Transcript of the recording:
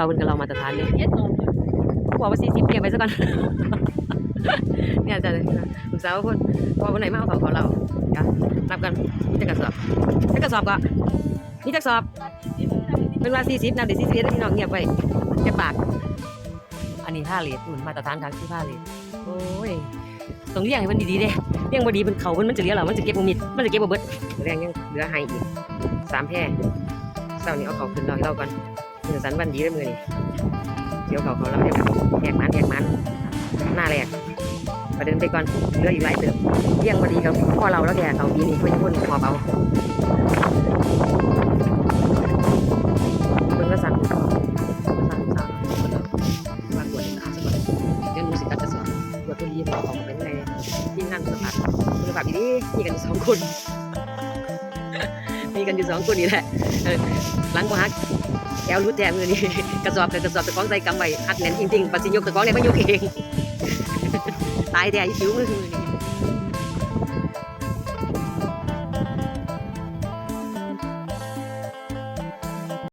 ເຂົາເພິ່ນກໍເລົ່າມາດຕະຖານເດ້ ບອກວ່າສີ່ສິບ ກຽມໄປຊະກ່ອນ ແມ່ນຈ້ະ ລູກສາວເພິ່ນ ພໍ່ເພິ່ນໃຫ້ມາເອົາເຂົ້າເຂົາເລົ່າ ດຽວນັບກັນ ມີຈັກກະສອບ ຈັກກະສອບເກາະ ມີຈັກສອບ ເພິ່ນວ່າສີ່ສິບ ນັບໄດ້ສີ່ສິບເອັດ ພີ່ນ້ອງ ງຽບໄວ້ ແຕ່ປາກ ອັນນີ້ພາເລດ ພຸ້ນ ມາດຕະຖານຄັກ ຄືພາເລດ ໂອ້ຍ ຕ້ອງລຽງໃຫ້ເພິ່ນດີໆເດ້ ລຽງບໍ່ດີ ເພິ່ນ ເຂົ້າເພິ່ນມັນຈະເຫຼືອແລ້ວ ມັນຈະເກັບບໍ່ມິດ ມັນຈະເກັບບໍ່ເບິດ ແລງຍັງເຫຼືອໃຫ້ອີກສາມແພ ເຊົ້ານີ້ເອົາເຂົ້າຂຶ້ນເອົາເຂົ້າກ່ອນ ມື້ສັນວັນດີເດີມື້ນີ້ ຊິເອົາເຂົ້າເຂົາເລົ່າເດີ ແຫກໝານ ແຫກໝານ ໜ້າແລກ ປະເດີນໄປກ່ອນ ເຫຼືອອີກຫຼາຍເຕີບ ລຽງບໍ່ດີກໍພໍເລົ່າແລ້ວແທ້ ເຂົ້າປີນີ້ ເພິ່ນຄົນຫອບເອົາ ເບິ່ງລະສັ່ນ ວ່າກວດສະອາດຊະກ່ອນ ດຽວໜູຊິຕັດກະສອບ ກວດພໍດີ ເອົາອອກໄປໃນທີມງານຄຸນນະພາບ ຄຸນນະພາບອີ່ຫຼີ ມີກັນຢູ່ສອງຄົນ ມີກັນຢູ່ສອງຄົນນີ້ແຫຼະ ເອີ ຫຼັງບໍ່ຫັກ ແອວຫຼຸດແທ້ມື້ນີ້ ກະສອບກໍກະສອບເຈົ້າຂອງໃສ່ກຳໄວ້ ອັດແໜ້ນອີ່ງຕິ່ງ ບັດຊິຍົກເຈົ້າຂອງໄດ້ມາຍົກເອງ ຕາຍແທ້ ອີ່ຜິວມື້ນີ້